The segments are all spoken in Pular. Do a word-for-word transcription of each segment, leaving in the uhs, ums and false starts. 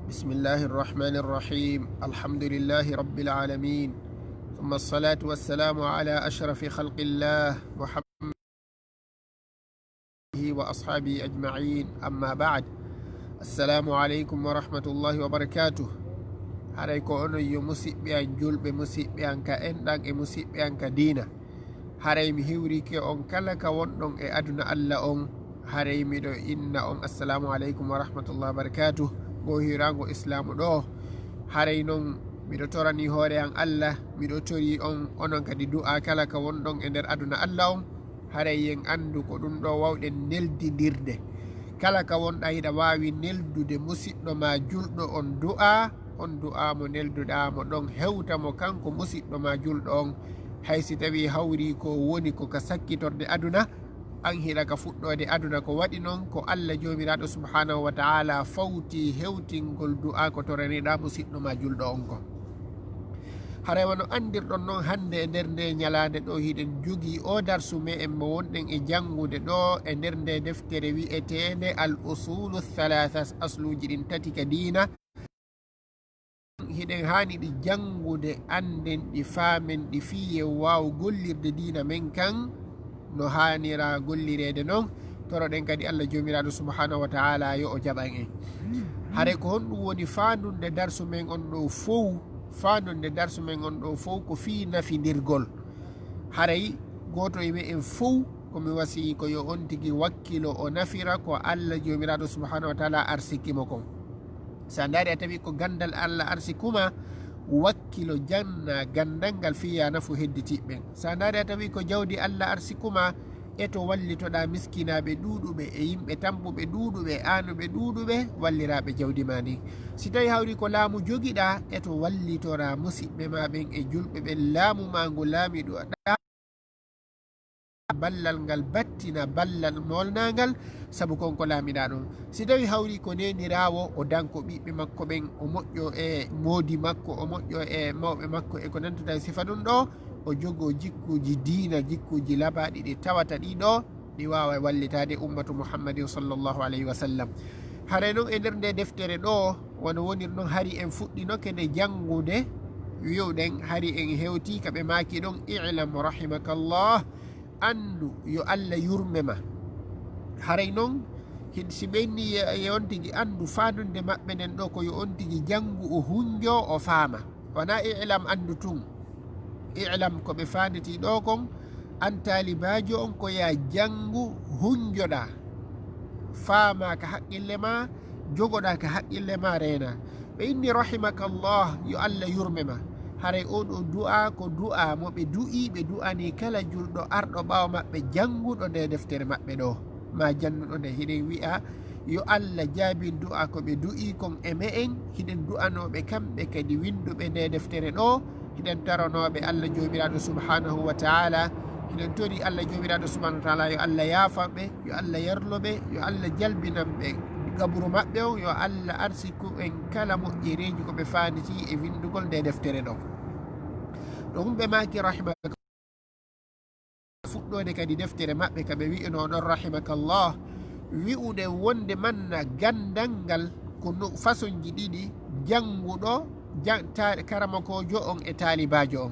بسم الله الرحمن الرحيم. الحمد لله رب العالمين. ثم الصلاة والسلام على أشرف خلق الله محمد وأصحابه أجمعين. أما بعد. السلام عليكم ورحمة الله وبركاته. Haray ko onon yo musiɓɓe an julɓe, musiɓɓe an ka enɗan e musiɓɓe an ka diina. Haray mi hiwrike on kala ka wonɗon e aduna Alla on. Haray miɗo inna on assalaamu aleykum wa rahmatullahi wa barakaatuh. Ngoo hiiraango Islaamu ɗoo. Haray non miɗo toranii hoore an Alla, miɗo torii on, onon kadi du'aa kala ka wonɗon e nder aduna Alla on. Haray en anndu ko ɗun ɗoo waawɗen neldindirde. Kala ka wonɗaa hiɗa waawi neldude musiɗɗo maa julɗo on du'aa, on du'aa mo nelduɗaa mo ɗon hewta mo kanko musiɗɗo maa julɗo on. Hay si tawii hawrii ko woni ko ka sakkitorde aduna, an hiɗa ka fuɗɗoode aduna, ko waɗi non ko Alla Joomiraaɗo subhaanahu wa ta'aalaa fawtii hewtingol du'aa ko toraniɗaa musiɗɗo maa julɗo on kon. Haray wano anndirɗon non, hannde e nder ndee ñalaande ɗoo, hiɗen jogii oo darsu me'en mo wonɗen e janngude ɗoo e nder ndee deftere wi'eteende Al Usuulu Thalaatha, asluuji ɗin tati ka diina. Hiɗen haani ɗi janngude, annden ɗi, faamen ɗi, fii en waawu gollirde diina men kan no haanira gollireede non. Toroɗen kadi Alla Joomiraaɗo subhaanahu wa ta'aalaa yo o jaɓan en. Haray ko honɗun woni faandunde darsu men on ɗoo fow? Faandunde darsu men on ɗoo fow ko fii nafindirgol. Haray gooto e me'en fow, ko mi wasiyii ko yo on tigi wakkilo o nafira ko Alla Joomiraaɗo subhaanahu wa ta'aalaa arsiki mo kon. Si a ndaari a tawi ko ganndal Alla arsiki maa, wakkilo jannaa ganndal ngal fii yo a nafu hedditiiɓe ɓen. Si a ndaari a tawi ko jawdi Alla arsiki maa, eto wallitoɗaa miskinaaɓe ɗuuɗuɓe e yimɓe tampuɓe ɗuuɗuɓe e aanuɓe ɗuuɗuɓe walliraaɓe jawdi maa ndin. Si tawii hawrii ko laamu jogiɗaa, eto wallitoraa musiɓɓe maa ɓen e julɓe ɓen laamu maa ngu laamiɗoɗaa. Ballal ngal battina ballal moolnaangal, sabu kon ko laamiɗaa ɗon. Si tawii hawrii ko neeniraawo, o danko ɓiɓɓe makko ɓen, o moƴƴo e moodi makko, o moƴƴo e mawɓe makko e ko nanndata e sifa ɗun ɗoo, o jogoo jikkuuji diina, jikkuuji labaaɗi ɗi tawata ɗii ɗoo, ɗi waawa wallitaade ummatu Muhammadin sallallahu alayhi wa sallam. Haray non e nder ndee deftere ɗoo, wano woniri non, hari en fuɗɗinoke nde janngude, wi'uɗen hari en hewtii ka ɓe maaki ɗon, "I'lam rahimakallah", anndu yo Alla yurme ma. Haray non, hiɗ-, si ɓe inni ye, ye on tigi anndu faandunde maɓɓe nden ɗoo, ko yo on tigi janngu, o hunjo, o faama. Wanaa i'lam anndu tun. I'lam ko ɓe faanditii ɗoo kon, an taalibaajo on ko yaa janngu, hunjoɗaa, faamaa ka haqqille maa, jogoɗaa ka haqqille maa, reenaa. Ɓe inni, "Rahimakallah", yo Alla yurme ma. Haray oo ɗoo du'aa ko du'aa mo ɓe du'ii, ɓe du'anii kala julɗo arɗo ɓaawo maɓɓe jannguɗo ndee deftere maɓɓe ɗoo. Maa jannuɗo nde, hiɗen wi'a yo Alla jaabin du'aa ko ɓe du'ii kon e me'en, hiɗen du'anooɓe kamɓe kadi winnduɓe ndee deftere ɗoo, hiɗen taronooɓe Alla Joomiraaɗo subhaanahu wa ta'aalaa, hiɗen torii Alla Joomiraaɗo subhaanahu wa ta'aalaa yo Alla yaafa ɓe, yo Alla yarlo ɓe, yo Alla jalbinan ɓe qaburu maɓɓe on, yo Alla arsiku en kala moƴƴereeji ko ɓe faanditii e winndugol ndee deftere ɗoo. Ɗo ɗun ɓe maaki rahima fuɗɗoode kadi deftere maɓɓe ka ɓe wi'unoo ɗon, rahimakallah, wi'ude wonde manna ganndal ngal ko no fasonji ɗiɗi, jannguɗo, jan-, ta-, karamokoojo on e taalibaajo on.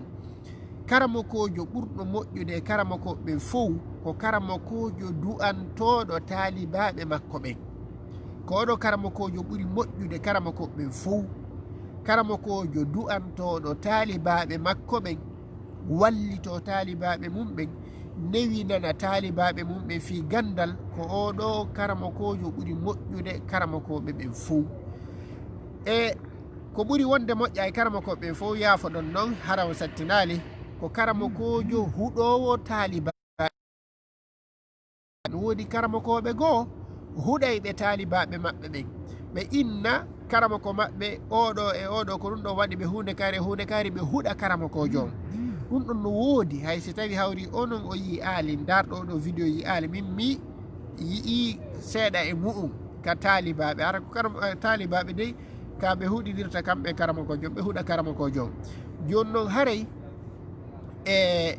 Karamokoojo ɓurɗo moƴƴude e karamokooɓe ɓen fow ko karamokoojo du'antooɗo taalibaaɓe makko ɓen. Ko oɗo karamokoojo ɓuri moƴƴude karamokooɓe ɓen fow. Karamokoojo du'antooɗo taalibaaɓe makko ɓen, wallitoo taalibaaɓe mun ɓen, newinana taalibaaɓe mun ɓen fii ganndal, ko oo ɗoo karamokoojo ɓuri moƴƴude karamokooɓe ɓen fow. E ko ɓuri wonde moƴƴa e karamokooɓe ɓen fow, yaafoɗon non, hara on sattinaali, ko karamokoojo huɗoowo taalibaaɓe. No woodi karamokooɓe goo huɗayɓe taalibaaɓe maɓɓe ɓen. Ɓe inna karamoko maɓɓe, oo ɗoo e oo ɗoo, ko ɗun ɗoo waɗi ɓe huunde kaari e huunde kaari, ɓe huɗa karamokoojo on. Ɗun ɗon no woodi, hay si tawii hawrii onon o yi'aali, ndaarɗo oo ɗoo video yi'aali, min mi yi'ii seeɗa e mu'un ka taalibaaɓe. Hara ko karam-, eh, taalibaaɓe dey, ka ɓe huɗinirta kamɓe karamokoojo on, ɓe huɗa karamokoojo on. Jooni non haray, e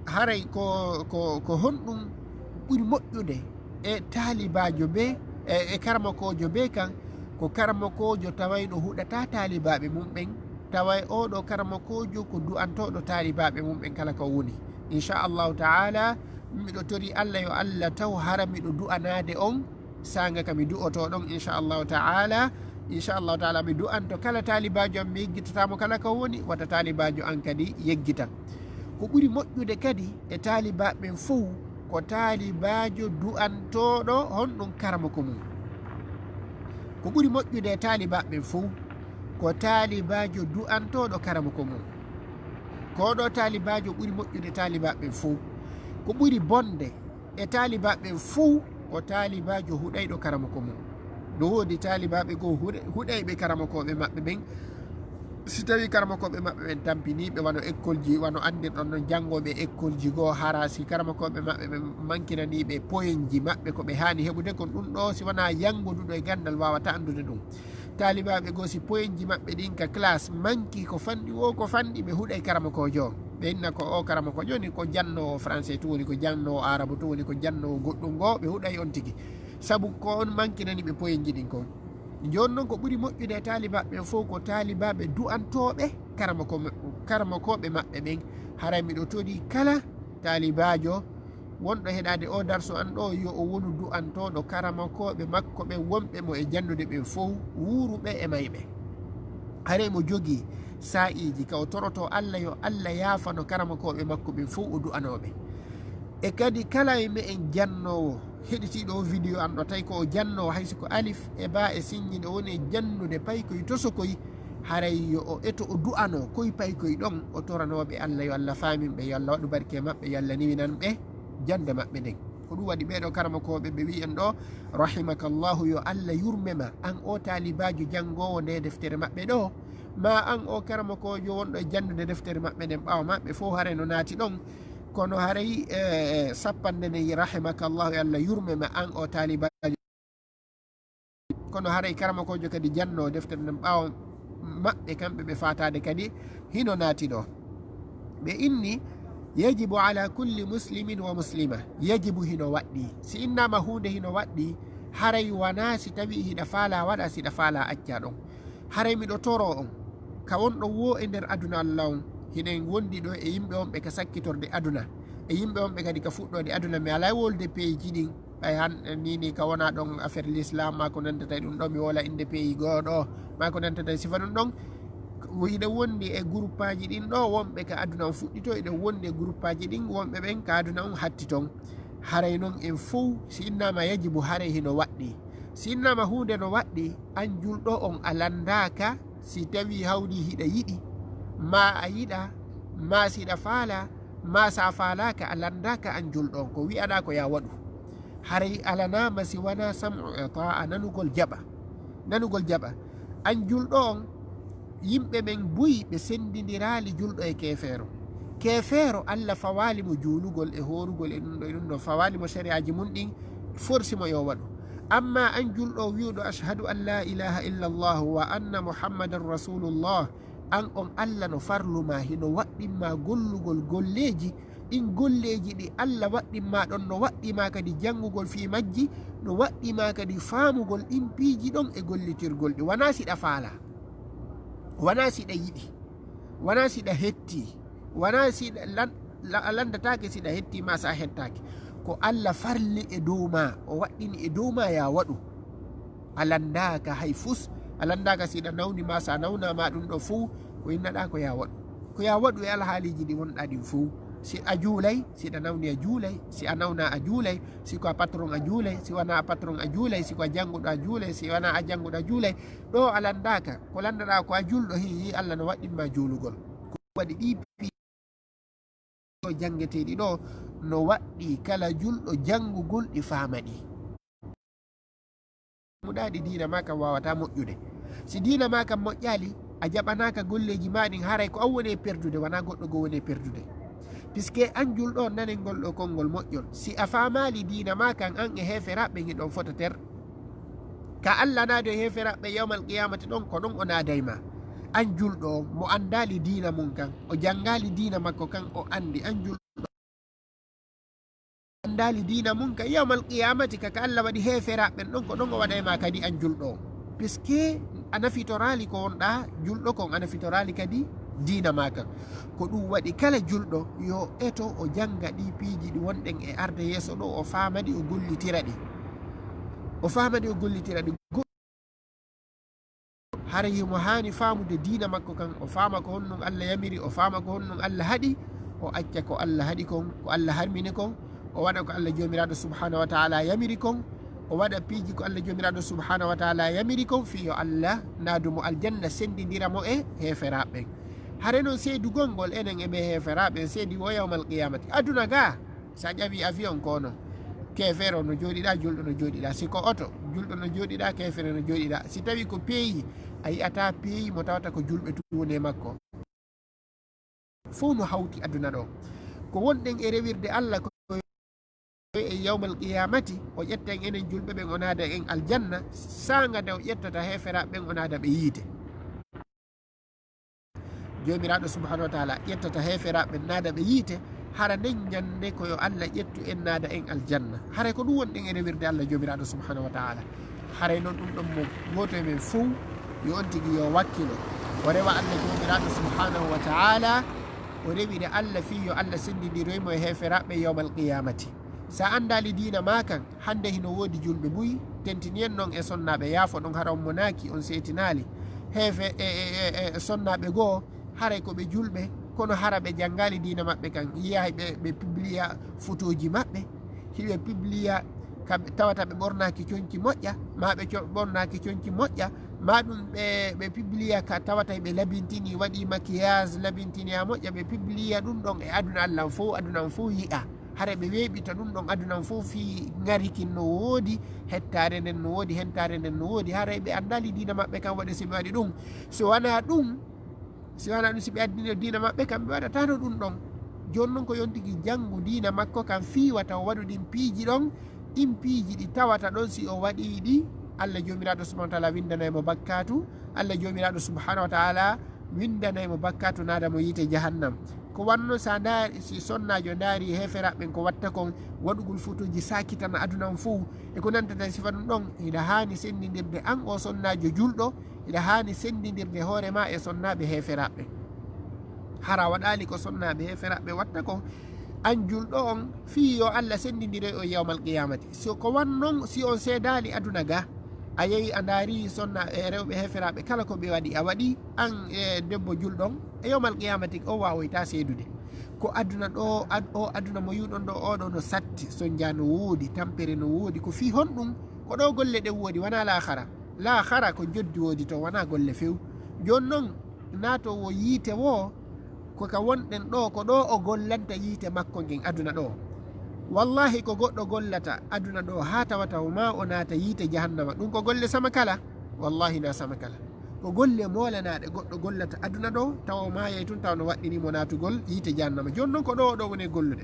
haray ko, ko, ko honɗun ɓuri moƴƴude e taalibaajo bee, e, e karamokoojo bee kan, Ko karamokoojo tawayɗo huɗataa taalibaaɓe mum ɓen, taway oo ɗoo karamokoojo ko du'antooɗo taalibaaɓe mum ɓen kala ko woni. Insha Allahu ta'ala, miɗo torii Alla yo Alla taw hara miɗo du'anaade on, saanga ka mi du'otoo ɗon, insha Allahu ta'ala. Insha Allahu ta'ala, mi du'anto kala taalibaajo an, mi yeggitataa mo kala ko woni, wata taalibaajo an kadi yeggita. Ko ɓuri moƴƴude kadi e taalibaaɓe ɓen fow, ko taalibaajo du'antooɗo honɗun karamoko mum. Ko ɓuri moƴƴude e taalibaaɓe ɓen fow, ko taalibaajo du'antooɗo karamoko mum. Ko oo ɗoo taalibaajo ɓuri moƴƴude e taalibaaɓe ɓen fow. Ko ɓuri bonde e taalibaaɓe ɓen fow, ko taalibaajo huɗayɗo karamoko mum. No woodi taalibaaɓe goo huɗe-, huɗayɓe karamokooɓe maɓɓe ɓen. Si tawii karamokooɓe maɓɓe ɓen tampinii ɓe, wano ekkolji, wano anndirɗon non, janngooɓe ekkolji goo, hara si karamokooɓe maɓɓe ɓen mankinanii ɓe poyenji maɓɓe ko ɓe haani heɓude, kon ɗun ɗoo, si wanaa yannguduɗo e ganndal, waawataa anndude ɗun. Taalibaaɓe goo, si poyenji maɓɓe ɗin ka classe mankii ko fanɗi woo ko fanɗi, ɓe huɗay karamokoojo on. Ɓe inna ko oo karamokoojo ni ko jannoowo français tun woni, ko jannoowo arabu tun woni, ko jannoowo goɗɗun goo, ɓe huɗay on tigi. Sabu ko on mankinani ɓe poyenji ɗin kon. Jooni non, ko ɓuri moƴƴude e taalibaaɓe ɓen fow ko taalibaaɓe du'antooɓe karamoko-, karamokooɓe maɓɓe ɓen. Haray miɗo torii kala taalibaajo wonɗo heɗaade oo darsu an ɗoo, yo o wonu du'antooɗo karamokooɓe makko ɓen wonɓe mo e jannude ɓen fow, wuuruɓe e mayɓe. Haray mo jogii saa'iiji ka o torotoo Alla yo Alla yaafano karamokooɓe makko ɓen fow, o du'anoo ɓe. E kadi kala e me'en jannoowo, heɗitiiɗo oo video an ɗoo, tawi ko o jannoowo, hay si ko alif e baa e sinjin o woni e jannude paykoy tosokoy, haray yo o eto o du'anoo koy paykoy ɗon, o toranoo ɓe Alla, yo Alla faamin ɓe, yo Alla waɗu barke e maɓɓe, yo Alla niwinan ɓe jannde maɓɓe nden. Ko ɗun waɗi ɓee ɗoo karamokooɓe ɓe wi'i en ɗoo, rahimakallahu, yo Alla yurme ma, an oo taalibaajo janngoowo ndee deftere maɓɓe ɗoo, maa an oo karamokoojo wonɗo e janndude deftere maɓɓe nden ɓaawo maɓɓe fow haray no naati ɗon, kono haray, eh, sappannde nden, rahimakallahu, yo Alla yurme ma, an oo taalibaajo. Kono haray karamokoojo kadi jannoo deftere nden ɓaawo maɓɓe, kamɓe ɓe faataade kadi hino naati ɗoo. Ɓe inni, yajibu ala kulli muslimin wa muslima. Yajibu hino waɗɗii. Si innaama huunde hino waɗɗii, haray wanaa si tawii hiɗa faalaa waɗaa, si hiɗa faalaa accaa ɗon. Haray miɗo toroo on, ka wonɗon woo e nder aduna Alla on, hiɗen wondi ɗoo e yimɓe wonɓe ka sakkitorde aduna, e yimɓe wonɓe kadi ka fuɗɗoode aduna. Mi alaa e wolde peeji ɗin, ɓay han, ni, ni ka wonaa ɗon affaire l'islam, maa ko nantata e ɗun ɗoo, mi woola innde peeji goo ɗoo, maa ko nantata e sifa ɗun ɗon. Hiɗen wondi e guruppaaji ɗin ɗoo, wonɓe ka aduna on fuɗɗitoo, hiɗen wondi e guruppaaji ɗin, wonɓe ɓen ka aduna on hatti ton. Haray non en fow, si innaama yajibu, haray hino waɗɗii. Si innaama huunde no waɗɗii, an julɗo on a lanndaaka, si tawii hawri hiɗa yiɗi, maa a yiɗaa, maa si hiɗa faalaa, maa si a faalaaka, a lanndaaka an julɗo on, ko wi'aɗaa ko yo a waɗu. Haray alanaama si wanaa sam'u e taa'a, nanugol jaɓa. Nanugol jaɓa. An julɗo on, yimɓe ɓen buy ɓe senndindiraali julɗo e keefeero. Keefeero, Alla fawaali mo juulugol e hoorugol e ɗun ɗoo, e ɗun ɗoo, fawaali mo sari'aaji mun ɗin, forsi mo yo waɗu. Ammaa an julɗo wi'uɗo, "Ashhadu an laa ilaaha illallah wa anna Muhammadan Rasuulullah," an on Alla no farlu ma, hino waɗɗin ma gollugol golleeji, ɗin golleeji ɗi Alla waɗɗin ma ɗon, no waɗɗi ma kadi janngugol fii majji, no waɗɗi ma kadi faamugol ɗin piiji ɗon e gollitirgol ɗi. Wanaa si ɗa faalaa, wanaa si ɗa yiɗi, wanaa si ɗa hetti, wanaa si ɗa lan-, la-, a lanndataake si ɗa hetti maa si a hettaaki. Ko Alla farli e dow maa, o waɗɗini e dow maa yo a waɗu. A lanndaaka hay fus, a lanndaaka si hiɗa nawni maa si a nawnaa maa ɗun ɗoo fow, ko innaɗaa ko yo a waɗu. Ko yo a waɗu e alhaaliiji ɗi wonɗaa ɗin fow. Si a juulay, si hiɗa nawni a juulay, si a nawnaa a juulay, si ko a patron a juulay, si wanaa a patron a juulay, si ko a jannguɗo a juulay, si wanaa a jannguɗo a juulay. Ɗoo a lanndaaka, ko lanndaɗaa ko a julɗo, hii, hii Alla no waɗɗin ma juulugol. Ko waɗi ɗii piiji ɗoo janngeteeɗi ɗoo, no waɗɗi kala julɗo janngugol ɗi faama ɗi. Muɗaaɗi diina maa kan waawataa moƴƴude. Si diina maa kan moƴƴaali, a jaɓanaaka golleeji maa ɗin, haray ko an woni e perdude, wanaa goɗɗo goo woni e perdude. Puisque an julɗo on, nanen ngol ɗoo konngol moƴƴol. Si a faamaali diina maa kan, an e heeferaaɓe ɓen hiɗon fota ter. Ka Alla naado e heeferaaɓe yawmal qiyaamati ɗon, ko ɗon o naaday ma. An julɗo on, mo anndaali diina mun kan, o janngaali diina makko kan, o anndi. An julɗo anndaali diina mun ka yawmal qiyaamati, ka, ka Alla waɗi heeferaaɓe ɓen ɗon, ko ɗon o waɗay ma kadi an julɗo on. Puisque a nafitoraali ko wonɗaa julɗo kon, a nafitoraali kadi diina maa kan. Ko ɗun waɗi kala julɗo yo eto o jannga ɗii piiji ɗi wonɗen e arde yeeso ɗoo, o faama ɗi, o gollitira ɗi. O faama ɗi, o gollitira ɗi. Go-, hara himo haani faamude diina makko kan, o faama ko honɗun Alla yamiri, o faama ko honɗun Alla haɗi, o acca ko Alla haɗi kon, ko Alla harmini kon, o waɗa ko Alla Joomiraaɗo Subhaanahu wa Ta'aalaa yamiri kon, o waɗa piiji ko Alla Joomiraaɗo Subhaanahu wa Ta'aalaa yamiri kon, fii yo Alla naadu mo aljanna, senndindira mo e heeferaaɓe ɓen. Hare non seedugol ngol enen e ɓee heeferaaɓe ɓen seedi wo yawmal qiyaamati. Aduna gaa, si a ƴawi avion ko non, keefeero no jooɗiɗaa, julɗo no jooɗiɗaa. Si ko oto, julɗo no jooɗiɗaa, keefeero no jooɗiɗaa. Si tawii ko peeyi, a yi'ataa peeyi mo tawata ko julɓe tun woni e makko. Fow no hawti aduna ɗoo. Ko wonɗen e rewirde Alla ko e yawmal qiyaamati, o ƴetta en enen julɓe ɓen, o naada en aljanna, saanga nde o ƴettata heeferaaɓe ɓen, o naada ɓe yiite. Joomiraaɗo Subhaanahu wa Ta'aalaa ƴettata heeferaaɓe ɓen, naada ɓe yiite, hara nden ñannde ko yo Alla ƴettu en, naada en aljanna. Haray ko ɗun wonɗen e rewirde Alla Joomiraaɗo Subhaanahu wa Ta'aalaa. Haray non ɗun ɗon mo gooto e men fow yo on tigi yo wakkilo, o rewa Alla Joomiraaɗo Subhaanahu wa Ta'aalaa, o rewira Alla fii yo Alla senndindiroy mo e heeferaaɓe yawmal qiyaamati. Si a anndaali diina maa kan, hande hino woodi julɓe buy, tentini en non e sonnaaɓe, yaafo ɗon hara on monaaki, on seetinaali. Heefe-, e, e, e, e sonnaaɓe goo, haray ko ɓe julɓe, kono hara ɓe janngaali diina maɓɓe kan. Yi'ay ɓe, ɓe publia fotooji maɓɓe, hiɓe publia ka ɓe tawata ɓe ɓornaaki conci moƴƴa, maa ɓe co-, ɓornaaki conci moƴƴa, maa ɗun ɓe, ɓe publia ka tawata ɓe labintini, waɗi maquillage, labintini a moƴƴa, ɓe publia ɗun ɗon e aduna Alla on fow, aduna on fow yi'a. Haray ɓe weeɓita ɗun ɗon aduna on fow fii ŋari kin no woodi, hettaare nden no woodi, hentaare nden no woodi. Haray ɓe anndaali diina maɓɓe kan, waɗi si ɓe waɗi ɗun. Si wanaa ɗun, si wanaa ɗun, si ɓe addino diina maɓɓe kan, ɓe waɗataano ɗun ɗon. Jooni non ko yo on tigi janngu diina makko kan fii wata o waɗu ɗin piiji ɗon, ɗin piiji ɗi tawata ɗon si o waɗii ɗi, Alla Joomiraaɗo Subhaanahu wa Ta'aalaa winndanay mo bakkaatu, Alla Joomiraaɗo Subhaanahu wa Ta'aalaa winndanay mo bakkaatu, naada mo yiite jahannam. Ko wanno si a ndaari, si sonnaajo ndaari heeferaaɓe ɓen ko watta kon, waɗugol fotooji saakitana aduna on fow, e ko nantata e sifa ɗun ɗon, hiɗa haani senndindirde an oo sonnaajo julɗo, hiɗa haani senndindirde hoore maa e sonnaaɓe heeferaaɓe ɓen. Hara a waɗaali ko sonnaaɓe heeferaaɓe ɓen watta kon, an julɗo on, fii yo Alla senndindire on yawmal qiyaamati. So ko wannon, si on seedaali aduna gaa, a yehi a ndaari sonna e rewɓe heeferaaɓe kala ko ɓe waɗi, a waɗi, an e debbo julɗo on, e yawmal qiyaamati on waawoytaa seedude. Ko aduna ɗoo, ad-, oo aduna mo yi'uɗon ɗoo, oo ɗoo no satti, sonnja no woodi, tampere no woodi. Ko fii honɗun? Ko ɗoo golle ɗen woodi, wanaa laakhara. Laakhara ko joddi woodi ton, wanaa golle few. Jooni non, naatoowo yiite woo, ko ka wonɗen ɗoo, ko ɗoo o gollanta yiite makko ngen aduna ɗoo. Wallaahi, ko goɗɗo gollata aduna ɗoo haa tawata o maa o naata yiite jahannama, ɗun ko golle sama kala. Wallaahi, na sama kala. Ko golle moolanaaɗe goɗɗo gollata aduna ɗoo, tawa o maayay tun, tawa no waɗɗinii mo naatugol yiite jahannama. Jooni non, ko ɗoo o ɗoo woni e gollude.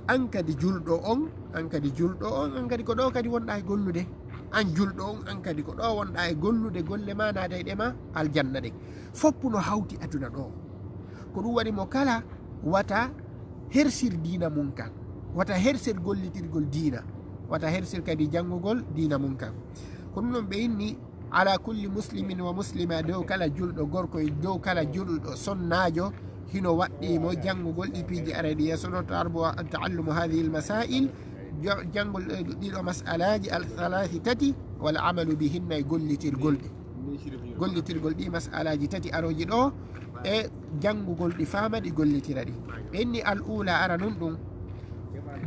An kadi julɗo on, an kadi julɗo on, an kadi ko ɗoo kadi wonɗaa e gollude. An julɗo on, an kadi ko ɗoo wonɗaa e gollude, golle maa naadayɗe ma aljanna ɗen. Foppu no hawti aduna ɗoo. Ko ɗun waɗi mo kala wata hersir diina mun kan. Wata hersir gollitirgol diina. Wata hersir kadi janngugol diina mun kan. Ko ɗun non ɓe inni, ala kulli muslimin wa muslima, dow kala julɗo gorko, e dow kala julɗo sonnaajo, hino waɗɗii mo janngugol ɗii piiji arayɗi yeeso ɗoo, ta'allumu hadhihi al-masail, jo-, janngol, eh, ɗiɗo mas'alaaji al-thalathi tati, wal amalu bihinna, e gollitirgol ɗi. Gollitirgol ɗii mas'alaaji tati arooji ɗoo, e janngugol ɗi, faama ɗi, gollitira ɗi. Ɓe inni al-ula, aranun ɗun,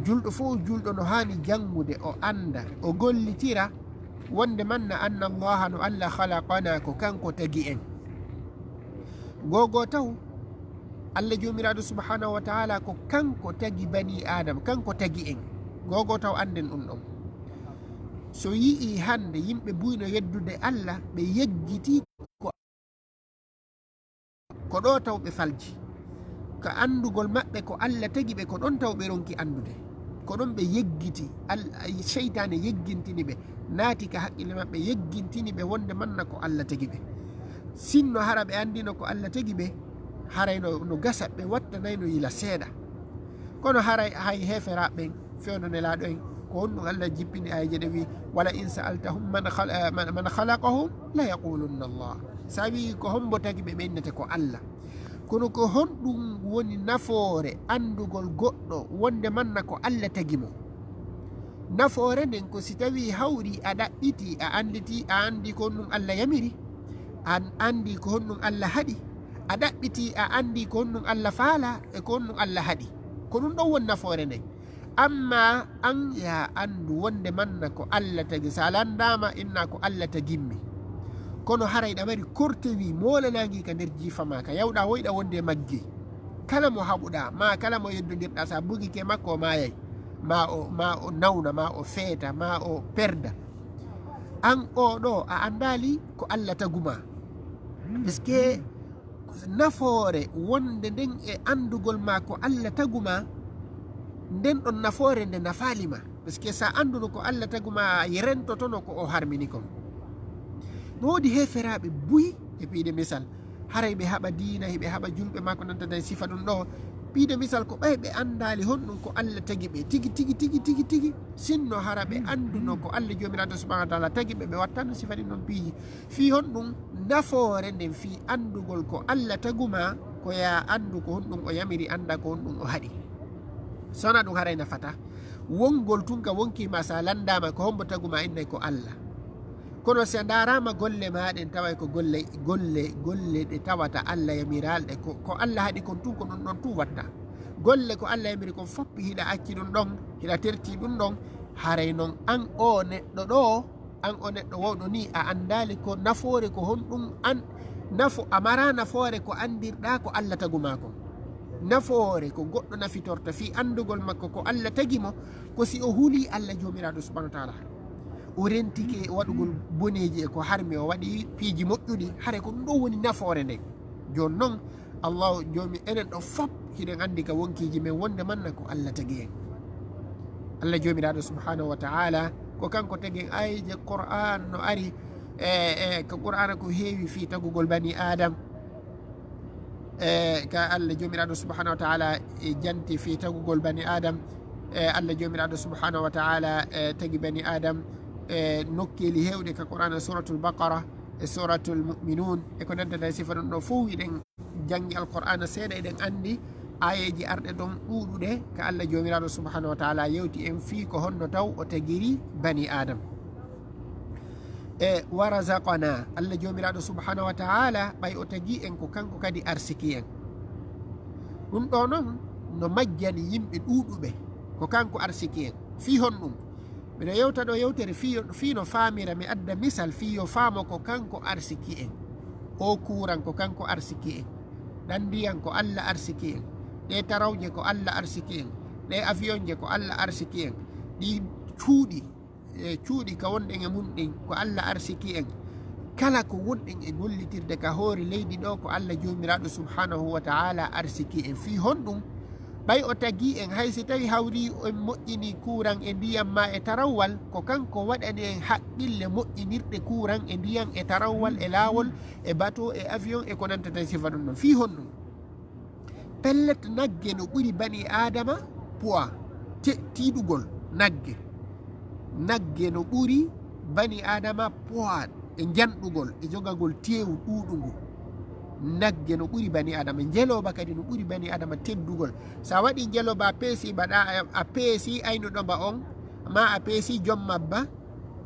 julɗo fow julɗo no haani janngude, o annda, o gollitira, wonde manna anna Allaha, no Alla, khalaqana, ko kanko tagi en. Gogo taw, Alla Joomiraaɗo Subhaanahu wa Ta'aalaa ko kanko tagi banii Aadama, kanko tagi en. Gogo taw annden ɗun ɗon. So yi'ii hannde yimɓe buy no yeddude Alla, ɓe yejjitii ko Ko ɗoo taw ɓe falji. Ka anndugol maɓɓe ko Alla tagi ɓe, ko ɗon taw ɓe ronki anndude. Ko ɗon ɓe yeggiti, Al-, ay, seytaane yeggintini ɓe, naati ka haqqille maɓɓe, yeggintini ɓe wonde manna ko Alla tagi ɓe. Sinno hara ɓe anndino ko Alla tagi ɓe, haray no, no gasa ɓe wattanayno yila seeɗa. Kono haray hay heeferaaɓe ɓen, fewndo Nelaaɗo en, Ko honɗun Alla jippini aayeeje ɗen wi'i, "Wala in sa'altahum man khala-, eh, man, man khalaqahum la yaqulunna Allah." Si a wi'i ko hombo tagi ɓe, ɓe innete ko Alla. Kono ko honɗun woni nafoore anndugol goɗɗo wonde manna ko Alla tagi mo? Nafoore nden ko si tawii hawrii a ɗaɓɓitii, a annditii, a anndii ko honɗun Alla yamiri, a anndii ko honɗun Alla haɗi, a ɗaɓɓitii, a anndii ko honɗun Alla faalaa e ko honɗun Alla haɗi. Ko ɗun ɗon woni nafoore nden. Amma an, yaa anndu wonde manna ko Alla tagi. Si a lanndaama, innaa ko Alla tagimmi. Kono haray ɗa mari kortewi moolanaangi ka nder jiifa maa, ka yawɗaa woyɗa wonde e maggi. Kala mo haɓuɗaa, maa kala mo yeddondirɗaa, si a bugike e makko, o maayay. Maa o, maa o nawna, maa o feeta, maa o perda. An oo ɗoo, a anndaali ko Alla tagu maa. Parce que nafoore wonde nden e anndugol maa ko Alla tagu maa, nden ɗon nafoore nde nafaali ma. Parce que si a annduno ko Alla tagu maa, a rentotono ko o harmini kon. No woodi heeferaaɓe buy, e piide misal, haray ɓe haɓa diina, hiɓe haɓa julɓe maa ko nanta e sifa ɗun ɗoo. Piide misal ko ɓay ɓe anndaali honɗun ko Alla tagi ɓe tigi, tigi, tigi, tigi, tigi. Sinno hara ɓe annduno ko Alla Joomiraaɗo Subhaanahu wa Ta'aalaa tagi ɓe, ɓe wattanno sifa ɗin ɗon piiji. Fii honɗun nafoore nden fii anndugol ko Alla tagu maa, ko yo a anndu ko honɗun o yamiri, anndaa ko honɗun o haɗi. So wanaa ɗun haray nafataa. Wongol tun ka wonkii maa, si a lanndaama ko hombo tagu maa, innay ko Alla. Kono si a ndaaraama golle maa ɗen, taway ko golle, golle, golle ɗe tawata Alla yamiraaɗe, ko, ko Alla haɗi kon tun, ko ɗun ɗon tun watta. Golle ko Alla yamiri kon fow, hiɗa acci ɗun ɗon, hiɗa tertii ɗun ɗon, haray non an oo neɗɗo ɗoo, an oo neɗɗo wowɗo nii, a anndaali ko nafoore ko honɗun an-, nafo-, a maraa nafoore ko anndirɗaa ko Alla tagu maa kon. Nafoore ko goɗɗo nafitorta fii anndugol makko ko Alla tagi mo, ko si o hulii Alla Joomiraaɗo Subhaanahu wa Ta'aalaa. O rentike waɗugol boneeji e ko harmi, o waɗi piiji moƴƴuɗi, haray ko ɗun ɗon woni nafoore nden. Jooni non, Allaahu Joomi enen ɗoo fow, hiɗen anndi ka wonkiiji men wonde manna ko Alla tagi en. Alla Joomiraaɗo Subhaanahu wa Ta'aalaa, ko kanko tagi en. Aayeeje Qur'aan no ari, e, e, ka Qur'aana ko heewi fii tagugol banii Aadam. E, ka Alla Joomiraaɗo Subhaanahu wa Ta'aalaa, e, janti fii tagugol banii Aadam. E, Alla Joomiraaɗo Subhaanahu wa Ta'aalaa, e, tagi banii Aadam, e, nokkeeli heewɗe ka Qur'aana, Suuratul Baqara, e Suuratul Mu'minuun, e ko nanta e sifa ɗun ɗoo fow, hiɗen janngi Alqur'aana seeɗa, eɗen anndi aayeeje arɗe ɗon ɗuuɗuɗe ka Alla Joomiraaɗo Subhaanahu wa Ta'aalaa yewti en fii ko honno taw o tagiri banii Aadam. E, wa razaqanaa, Alla Joomiraaɗo Subhaanahu wa Ta'aalaa, ɓay o tagi en, ko kanko kadi arsiki en. Ɗun ɗoo non no majjani yimɓe ɗuuɗuɓe, ko kanko arsiki en. Fii honɗun? Miɗo yewta ɗoo yewtere fii, fii no faamira, mi adda misal fii yo faamo ko kanko arsiki en. Oo kuuran ko kanko arsiki en. Ɗan ndiyan ko Alla arsiki en. Ɗee tarawje ko Alla arsiki en. Ɗee avion je ko Alla arsiki en. Ɗii cuuɗi, e cuuɗi ka wonɗen e mun ɗin ko Alla arsiki en. Kala ko wonɗen e gollitirde ka hoore leydi ɗoo ko Alla Joomiraaɗo Subhaanahu wa Ta'aalaa arsiki en. Fii honɗun? Ɓay o tagii en, hay si tawii hawrii en moƴƴinii kuuran e ndiyan maa e tarawwal, ko kanko waɗani en haqqille moƴƴinirɗe kuuran e ndiyan e tarawwal e laawol e bateau e avion e ko nanta e sifa ɗun ɗon. Fii honɗun? Pellet, nagge no ɓuri banii Aadama poids, te-, tiiɗugol nagge. Nagge no ɓuri banii Aadama poids e njanɗugol, e jogagol teewu ɗuuɗungu. Nagge no ɓuri banii Aadama, njelooba kadi no ɓuri banii Aadama teddugol. Si a waɗii njelooba, a peesii, mbaɗaa, a, a peesii aynuɗo mba on, maa a peesii jom mabba,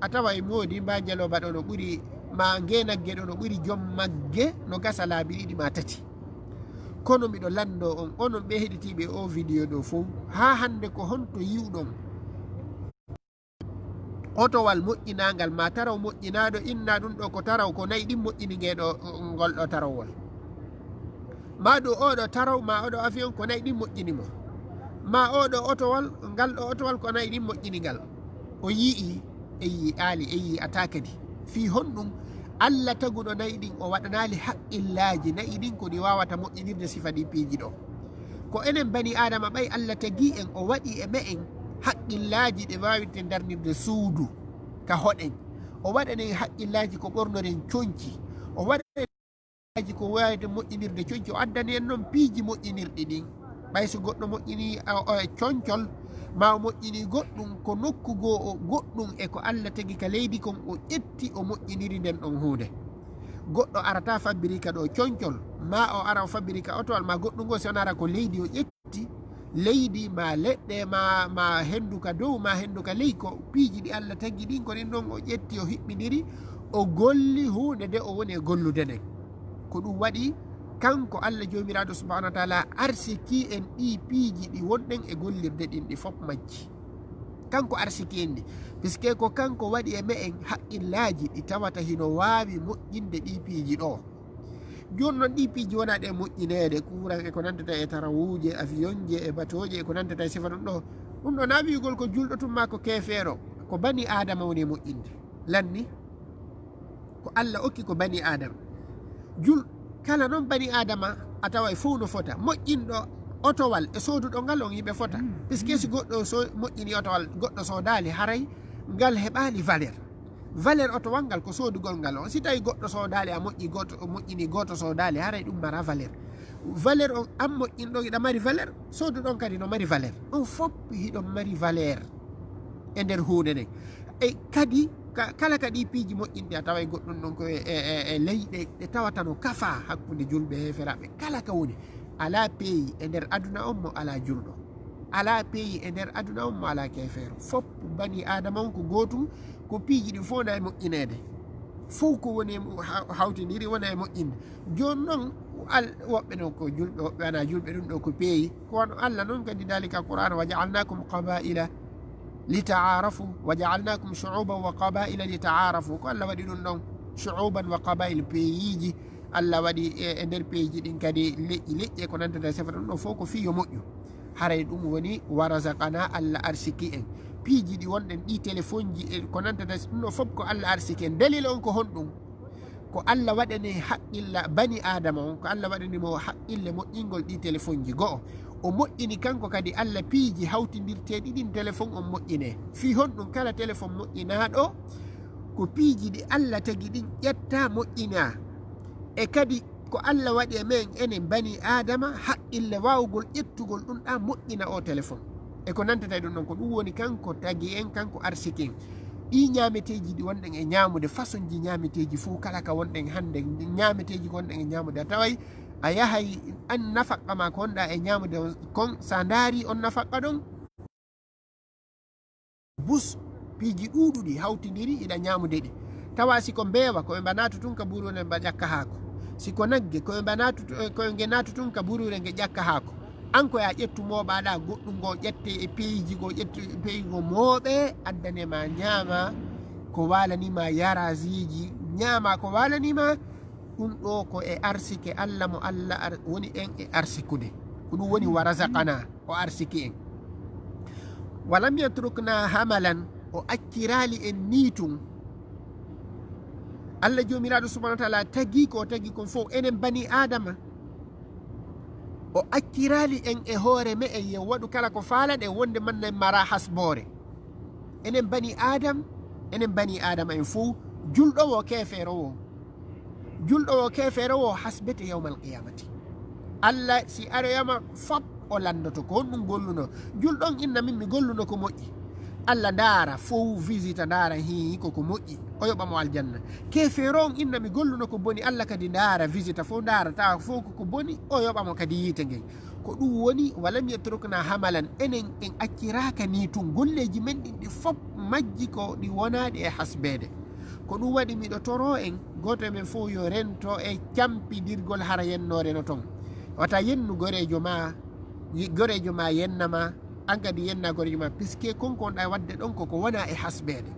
a taway moodi mba njelooba ɗoo no ɓuri, maa ngee nagge ɗoo no ɓuri jom magge, no gasa laabi ɗiɗi maa tati. Kono miɗo lanndoo on, onon ɓee heɗitiiɓe oo video ɗoo fow, haa hannde ko honto yi'uɗon otowal moƴƴinaangal, maa taraw moƴƴinaaɗo, innaa ɗun ɗoo ko taraw ko nayi ɗin moƴƴini ngee ɗoo, ngol ɗoo tarawol? Maa ɗoo oo ɗoo taraw, maa oo ɗoo avion ko nayi ɗin moƴƴini mo? Maa oo ɗoo otowal, ngal ɗoo otowal ko nayi ɗin moƴƴini ngal? O yi'ii, e yi'aali, e yi'ataa kadi. Fii honɗun? Alla taguɗo nayi ɗin, o waɗanaali haqqillaaji nayi ɗin ko ɗi waawata moƴƴinirde sifa ɗii piiji ɗoo. Ko enen banii Aadama, ɓay Alla tagii en, o waɗi e me'en haqqillaaji ɗe waawirten darnirde suudu ka hoɗen. O waɗani en haqqillaaji ko ɓornoren conci. O waɗani en haqqillaaji ko waawirten moƴƴinirde conci. O addani en non piiji moƴƴinirɗi ɗin. Ɓay si goɗɗo moƴƴinii, a, o, e concol, maa o moƴƴinii goɗɗun ko nokku goo o goɗɗun e ko Alla tagi ka leydi kon, o ƴetti o moƴƴiniri nden ɗon huunde. Goɗɗo arata fabbiri ka ɗoo concol, maa o ara o fabbiri ka otowal, maa goɗɗun goo, si on ara ko leydi o ƴetti, leydi, maa leɗɗe, maa, maa henndu ka dow, maa henndu ka ley, ko piiji ɗi Alla tagi ɗin, ko ɗin ɗon o ƴetti, o hiɓɓindiri, o golli huunde nde o woni e gollude nden. Ko ɗun waɗi, kanko Alla Joomiraaɗo Subhaanahu wa Ta'aalaa arsiki en ɗii piiji ɗi wonɗen e gollirde ɗin, ɗi fof majji. Kanko arsiki en ɗi, puisque ko kanko waɗi e me'en haqqillaaji ɗi tawata hino waawi moƴƴinde ɗii piiji ɗoo. Jooni non, ɗii piiji wonaa ɗe moƴƴineede, kuuran e ko nantata e tarawuuje, avion je e batooje e ko nantata e sifa ɗun ɗoo. Ɗun ɗoo na wi'ugol ko julɗo tun maa ko keefeero, ko bani Aadama woni e moƴƴinde. Lanni, ko Alla okki ko bani Aadama. Jul-, kala non bani Aadama a taway fow no fota. Moƴƴinɗo otowal e sooduɗo ngal on hiɓe fota. Puisque si goɗɗo so-, moƴƴini otowal, goɗɗo soodaali, haray ngal heɓaali valeur. Valeur otowal ngal ko soodugol ngal on. Si tawi goɗɗo soodaali, a moƴƴi gooto, o moƴƴini gooto soodaali, haray ɗun mara valeur. Valeur on an moƴƴinɗo hiɗa mari valeur, sooduɗo on kadi no mari valeur. On fow hiɗon mari valeur e nder huunde nden. E kadi, ka-, kala ka ɗii piiji moƴƴinɗi, a taway goɗɗun ɗon ko e, e, e, e leyɗe ɗe tawata no kafaa hakkunde julɓe e heeferaaɓe. Kala ka woni, alaa peeyi e nder aduna on mo alaa julɗo. Alaa peeyi e nder aduna on mo alaa keefeero. Fow bani Aadama on ko gootun, ko piiji ɗin fow na e moƴƴineede. Fow ko woni e mo-, ha-, hawtindiri wona e moƴƴinde. Jooni non, al-, woɓɓe non ko julɓe, woɓɓe wanaa julɓe, ɗun ɗoo ko peeyi. Ko wano Alla non kadi daali ka Qur'aana, "وجعلناكم قبائل لتعارفوا، وجعلناكم شعوبا وقبائل لتعارفوا." Ko Alla waɗi ɗun ɗon, شعوبا وقبائل, peeyiiji. Alla waɗi e, e nder peeji ɗin kadi leƴƴi, leƴƴi e ko nantata e sifa ɗun ɗoo fow ko fii yo moƴƴu. Haray ɗun woni ورزقنا, Alla arsiki en. Piiji ɗi wonɗen, ɗii telefonji e ko nantata e ɗun ɗoo fow ko Alla arsiki en. Dalil on ko honɗun? Ko Alla waɗani haqqilla bani Aadama on, ko Alla waɗani mo haqqille moƴƴingol ɗii telefonji go'o. O moƴƴini kanko kadi Alla piiji hawtindirteeɗi ɗin telefon on moƴƴinee. Fii honɗun? Kala telefon moƴƴinaaɗo, ko piiji ɗi Alla tagi ɗin ƴettaa moƴƴinaa. E kadi ko Alla waɗi e men enen bani Aadama haqqille waawugol ƴettugol ɗun ɗaa moƴƴina oo telefon. E ko nantata e ɗun ɗon, ko ɗun woni kanko tagi en, kanko arsiki en. Ɗii ɲaameteeji ɗi wonɗen e ɲaamude, fasonji ɲaameteeji fow kala ka wonɗen hannde, ɲaameteeji ko wonɗen e ɲaamude, a taway a yahay an nafaqqa maa ko wonɗaa e ɲaamude on kon, si a ndaarii on nafaqqa ɗon, bus, piiji ɗuuɗuɗi hawtindiri hiɗa ɲaamude ɗi. Tawa si ko mbeewa, ko ɓe mba naatu tun ka buruure mba ƴakka haako. Si ko nagge, ko ɓe mba naatu tu-, ko nge naatu tun ka buruure nge ƴakka haako. An ko yaa ƴettu mooɓaaɗaa goɗɗun goo ƴette e peeji goo, ƴettu e peeji goo mooɓee, addane maa ɲaamaa ko waalanii maa, yaraasiiji, ɲaamaa ko waalanii maa. Ɗun ɗoo ko e arsike Alla mo Alla ar-, woni en e arsikude. Ko ɗun woni ورزقنا, o arsiki en. ولم يتركنا هملا, o acciraali en nii tun. Alla Joomiraaɗo Subhaanahu wa Ta'aalaa tagi ko o tagi kon fow enen bani Aadama. O acciraali en e hoore me'en, yo waɗu kala ko faalaɗen, wonde manna en mara hasboore. Enen bani Aadam, enen bani Aadama en fow, julɗo woo, keefeero woo. Julɗo woo, keefeero woo, hasbete yawmal qiyaamati. Alla, si aroyama fow, o lanndoto ko honɗun gollunoo. Julɗo on inna min mi golluno ko moƴƴi. Alla ndaara fow, visita ndaara, hii, ko ko moƴƴi. O yoɓa mo aljanna. Keefeero on inna mi golluno ko boni. Alla kadi ndaara, visita fow ndaara, tawa fow ko ko boni. O yoɓa mo kadi yiite ngen. Ko ɗun woni, ولم يتركنا هملا, enen en acciraaka nii tun, golleeji men ɗin ɗi fow majji ko ɗi wonaaɗi e hasbeede. Ko ɗun waɗi miɗo toroo en, gooto e men fow yo rento e campindirgol hara yenno reno ton. Wata yennu goreejo maa, yi-, goreejo maa yenna ma, an kadi yenna goreejo maa, puisque kon ko wonɗaa e waɗde ɗon ko ko wonaa e hasbeede.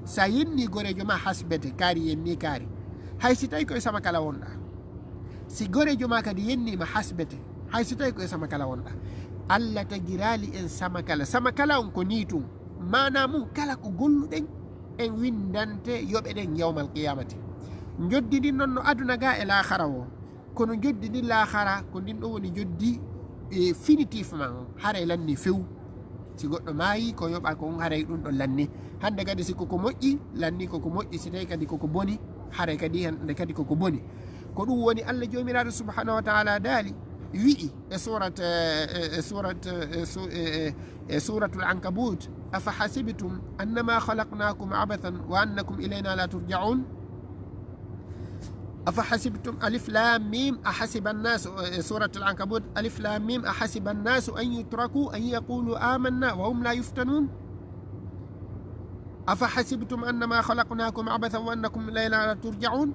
Si a yennii goreejo maa hasbete, kaari yennii kaari. Hay si tawii ko e Samakala wonɗaa. Si goreejo maa kadi yennii ma hasbete, hay si tawii ko e Samakala wonɗaa. Alla tagiraali en Samakala. Samakala on ko nii tun. Maanaa mun, kala ko golluɗen, en winndante yoɓe ɗen yawmal qiyaamati. Njoddi ndin non no aduna gaa e laakhara woo. Kono njoddi ndin laakhara, ko ndin ɗon woni njoddi, e, finitivement, haray lanni few. Si goɗɗo maayii, ko yoɓaa kon, haray ɗun ɗon lanni. Hannde kadi, si ko ko moƴƴi, lanni ko ko moƴƴi, si tawii kadi ko ko boni, haray kadi hannde kadi ko ko boni. Ko ɗun woni Alla Joomiraaɗo Subhaanahu wa Ta'aalaa daali, wi'i e surat, e, e, e surat, e, su-, e, e, e Suratul Ankabut, "Afahasibtum annama khalaqnakum abathan wa annakum ilayna la turja'un?" Afahasibtum, alif lam mim, ahasiba annasu, e, Suratul Ankabut, alif lam mim, ahasiba annasu an yutraku an yaqulu amanna wa hum la yuftanun? Afahasibtum annama khalaqnakum abathan wa annakum ilayna la turja'un?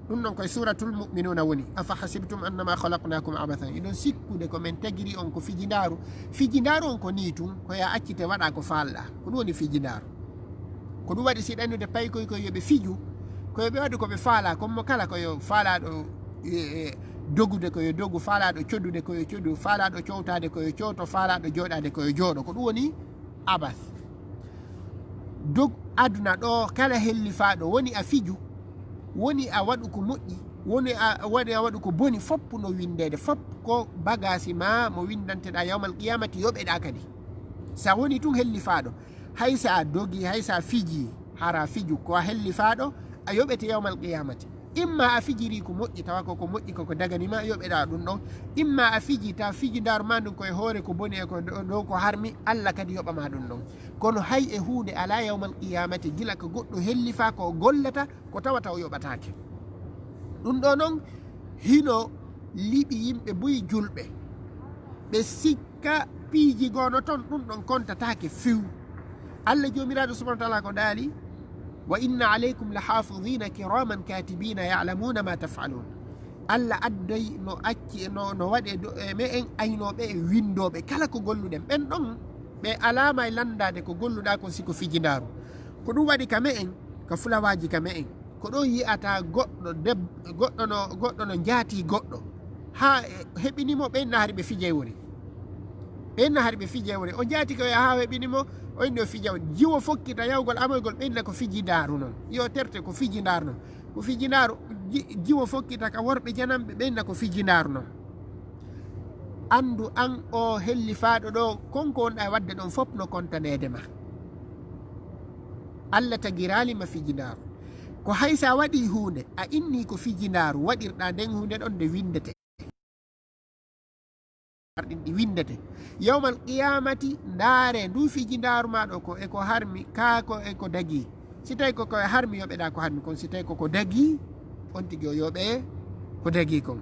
Ɗun non koye Suratul Mu'minuna woni. "Afahasibtum annama khalaqnakum abathan." Hiɗon sikkude ko men tagiri on ko fijindaaru? Fijindaaru on ko nii tun, ko yo a accite waɗa ko faalɗaa. Ko ɗun woni fijindaaru. Ko ɗun waɗi si ɗannude paykoy koy yo ɓe fiju, ko yo ɓe waɗu ko ɓe faalaa, kon mo kala ko yo faalaaɗo, e, e, dogude ko yo dogu, faalaaɗo codude ko yo codu, faalaaɗo cowtaade ko yo cowto, faalaaɗo jooɗaade ko yo jooɗo. Ko ɗun woni abas. Duk aduna ɗoo, kala hellifaaɗo, woni a fiju, woni a waɗu ko moƴƴi, woni a, woni a waɗu ko boni, fof no winndeede, fof ko bagaasi maa mo winndanteɗaa yawmal qiyamati, yoɓeɗaa kadi. Sa woni tun hellifaaɗo, hay sa a dogi, hay sa a fiji, hara fiju, ko a hellifaaɗo, a yoɓete yawmal qiyamati. Imma a fijiri ko moƴƴi, tawa ko ko moƴƴi ko ko dagani ma, yoɓeɗaa ɗun ɗon. Imma a fiji, tawa fijindaaru maa ndun ko e hoore ko boni e ko do-, dow ko harmi, Alla kadi yoɓa ma ɗun ɗon. Kono hay e huunde alaa yawmal qiyamati, gila ko goɗɗo hellifaa ko o gollata, ko tawata o yoɓataake. Ɗun ɗoo non, hino liɓi yimɓe buy julɓe. Ɓe sik- Ka piiji goo no ton, ɗun ɗon kontataake few. Alla Joomiraaɗo subhaanahu wa ta'aalaa ko daali, "Wa inna alaykum la haafidhiina kiraaman kaatibiina ya'lamuuna maa taf'aluun." Alla adday no acci, no, no waɗe do-, e me'en aynooɓe e winndooɓe kala ko golluɗen. Ɓen ɗon, ɓe alaa ma e lanndaade ko golluɗaa kon si ko fijindaaru. Ko ɗun waɗi ka me'en, ka fulawaaji ka me'en. Ko ɗon yi'ata goɗɗo deb-, goɗɗo no, goɗɗo no jaatii goɗɗo. Haa heɓini mo, ɓen na hari ɓe fijay woni. Ɓen na hari ɓe fijay woni. O jaati ko haa heɓini mo, o inni o fija woni. Jiwo fokkita yawgol amoygol, ɓen na ko fijindaaru non. Yo terte ko fijindaaru non. Ko fijindaaru, ji-, jiwo fokkita ka worɓe jananɓe, ɓen na ko fijindaaru non. Anndu an o hellifaaɗo ɗoo, kon ko wonɗaa e waɗde ɗon fof no kontaneede ma. Alla tagiraali ma fijindaaru. Ko hay sa waɗii huunde, a innii ko fijindaaru, waɗirɗaa nden huunde ɗon nde winndete. Arɗin ɗi winndete. Yawmal qiyaamati, ndaaree ndu fijindaaru maa ɗoo ko e ko harmi, kaa ko e ko dagii. Si tawii ko ko e harmi, yoɓeɗaa ko harmi kon. Si tawii ko ko dagii, on tigi o yoɓee ko dagii kon.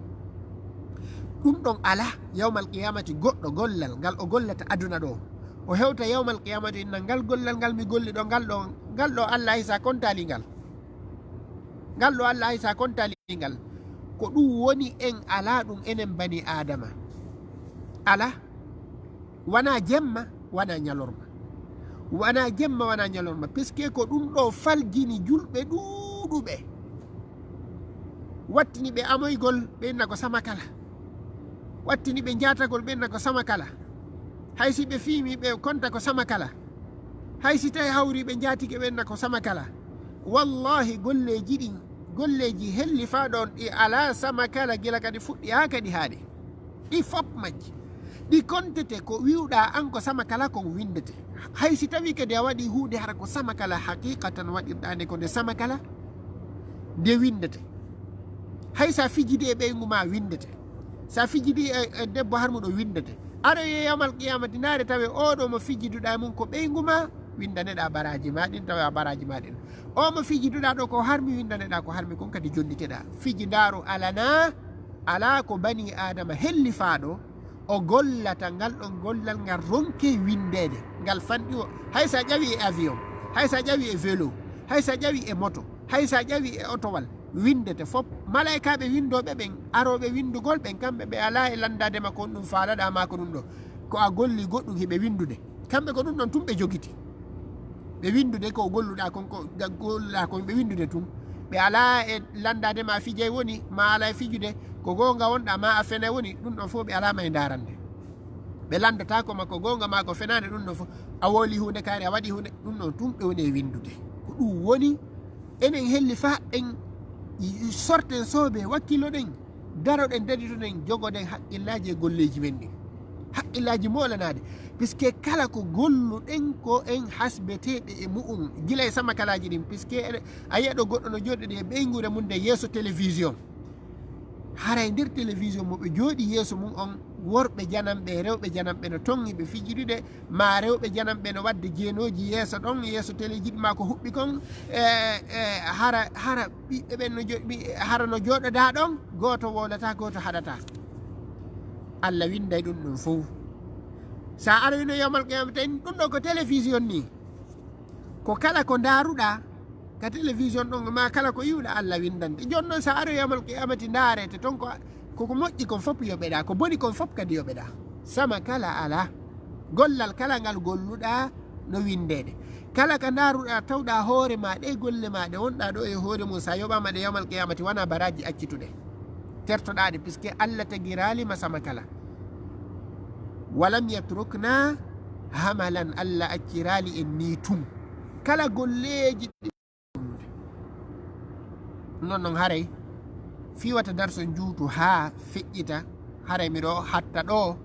Ɗun ɗon alaa yawmal qiyaamati goɗɗo gollal ngal o gollata aduna ɗoo. O hewta yawmal qiyaamati, inna ngal gollal ngal mi golli ɗoo, ngal ɗoo, ngal ɗoo Alla hay sa kontaali ngal. Ngal ɗoo Alla hay sa kontaali ngal. Ko ɗun woni en alaa ɗun enen banii Aadama. Alaa. Wanaa jemma, wanaa ɲalorma. Wanaa jemma, wanaa ɲalorma. Puisque ko ɗun ɗoo faljini julɓe ɗuuɗuɓe. Wattini ɓe amoygol, ɓe inna ko sama kala. Wattini ɓe jaatagol, ɓe inna ko sama kala. Hay si ɓe fiimi, ɓe konta ko sama kala. Hay si tawii hawri ɓe jaatike, ɓe inna ko sama kala. Wallaahi, golleeji ɗin, golleeji hellifaaɗo on, ɗi alaa sama kala gila ka ɗi fuɗɗi haa ka ɗi haaɗi. Ɗi fof majji. Ɗi kontete ko wi'uɗaa an ko sama kala kon winndete. Hay si tawii kadi a waɗii huunde hara ko sama kala, haqiqatan waɗirɗaa nde ko nde sama kala, nde winndete. Hay sa fijidii e ɓeyngu maa winndete. Sa fijidii e, e debbo harmuɗo winndete. Aroyee yawmal qiyaamati ndaaree tawee oo ɗoo mo fijiduɗaa e mun ko ɓeyngu maa, winndaneɗaa baraaji maa ɗin, tawaa baraaji maa ɗin. Oo mo fijiduɗaa ɗoo ko harmi, winndaneɗaa ko harmi kon kadi jonniteɗaa. Fijindaaru alanaa, alaa ko banii Aadama hellifaaɗo, o gollata ngal ɗon gollal ngal ronkee winndeede, ngal fanɗi o. Hay sa ƴawii e avion, hay sa ƴawii e vélo, hay sa ƴawii e moto, hay sa ƴawii e otowal, winndete fof. Malaykaaɓe winndooɓe ɓen, arooɓe winndugol ɓen, kamɓe ɓe alaa e lanndaade ma ko honɗun faalaɗaa maa ko ɗun ɗoo. Ko a golli goɗɗun hiɓe winndude. Kamɓe ko ɗun ɗon tun ɓe jogiti. Ɓe winndude ko golluɗaa kon, ko ga-, golluɗaa kon, ɓe winndude tun. Ɓe alaa e lanndaade ma fijay woni, maa alaa e fijude, ko goonga wonɗaa, maa a fenay woni, ɗun ɗon fof ɓe alaa ma e ndaarande. Ɓe lanndotaako ma ko goonga maa ko fenaande, ɗun ɗon fof. A woolii huunde kaari, a waɗii huunde, ɗun ɗon tun ɓe woni e winndude. Ko ɗun woni, enen hellifaa en sorten soobee, wakkiloɗen. Daroɗen, daditoɗen, jogoɗen haqqillaaji e golleeji men ɗin. Haqqillaaji moolanaade. Puisque kala ko golluɗen ko en hasbeteeɓe e mu'un, gila e samakalaaji ɗin. Puisque eɗe, a yi'a ɗoo goɗɗo no jooɗii e ɓeynguure mun nden yeeso télévision. Haray nder télévision mo ɓe jooɗii yeeso mum on, worɓe jananɓe e rewɓe jananɓe no ton hiɓe fijidude, maa rewɓe jananɓe no waɗde jeenooji yeeso ɗon, yeeso teleeji ɗi maa ko huɓɓi kon, e, e, hara, hara ɓiɓɓe ɓen no jo-, ɓi-, hara no jooɗodaa ɗon, gooto wowlataa, gooto haɗataa. Alla winnday ɗum ɗum fow. Sa aroyno yawmal qiyamata, en ɗum ɗo ko télévision nii. Ko kala ko ndaaruɗaa ka télévision ɗon, maa kala ko yi'uɗaa, Alla winndante. Jooni non, sa aroyi yawmal qiyamati, ndaarete ton ko, ko ko moƴƴi kon fof yoɓeɗaa, ko boni kon fof kadi yoɓeɗaa. Sama kala alaa. Gollal kala ngal golluɗaa no winndeede. Kala ka ndaaruɗaa, tawɗaa hoore maa ɗe, golle maa ɗe wonɗaa ɗo e hoore mum, sa yoɓaama ɗe yawmal qiyamati, wonaa baraaji accituɗe. Tertoɗaa ɗe, puisque Alla tagiraali ma sama kala. Walam yatrukna hamalan, Alla acciraali en nii tun. Kala golleeji ɗi non non haray fii wata darso juutu haa feƴƴita, haray miɗo hatta ɗo,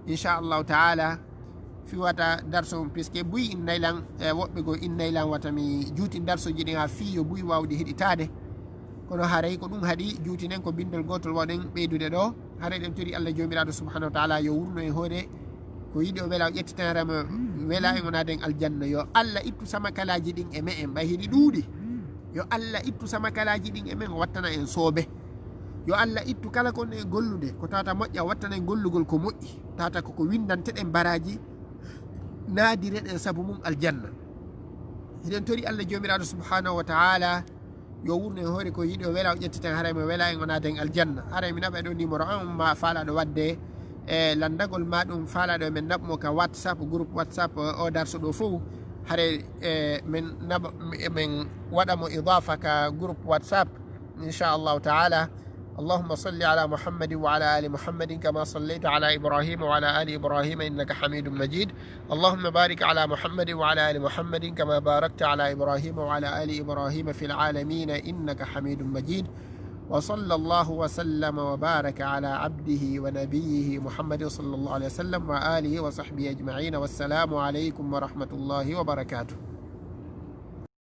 inchallahu taala, fii wata darso, puisque buy innay lan, e woɓɓe goo innay lan wata mi juutin darsoji ɗin haa fii yo buy waawde heɗitaade. Kono haray ko ɗum haɗi juutinen ko bindol gootol wawɗen ɓeydude ɗo. Haray ɗen tori Allah Joomiraaɗo subhanahu wa taala yo wurno e hoore ko yiɗi o wela, o ƴettitana rema wela en, o naada en aljanna. Yo Allah ittu samakalaaji ɗin e me'en, ɓay hiɗi ɗuuɗi. Yo Allah ittu samakalaaji ɗin e men, o wattana en soobe. Yo Allah ittu kala ko ne gollude ko tawata moƴƴa, o wattana en gollugol ko moƴƴi, tawata ko ko windanteɗen baraaji, naadireɗen sabu mum aljanna. Hiɗen tori Allah Joomiraaɗo subhanahu wa taala yo wurno e hoore ko yiɗi o wela, o ƴettiten haray mo wela en, o naada en aljanna. Haray mi naɓa ɗo numéro an, ma faalaɗo wadde e landagol ma ɗum, faalaɗo men naɓ mo ka WhatsApp, groupe WhatsApp o darso ɗo fow. Haray e men naɓa, men waɗa mo idafa ka groupe WhatsApp, inchallahu taala. اللهم صل على محمد وعلى آل محمد كما صليت على إبراهيم وعلى آل إبراهيم إنك حميد مجيد. اللهم بارك على محمد وعلى آل محمد كما باركت على إبراهيم وعلى آل إبراهيم في العالمين إنك حميد مجيد. وصلى الله وسلم وبارك على عبده ونبيه محمد صلى الله عليه وسلم وآله وصحبه أجمعين. والسلام عليكم ورحمة الله وبركاته.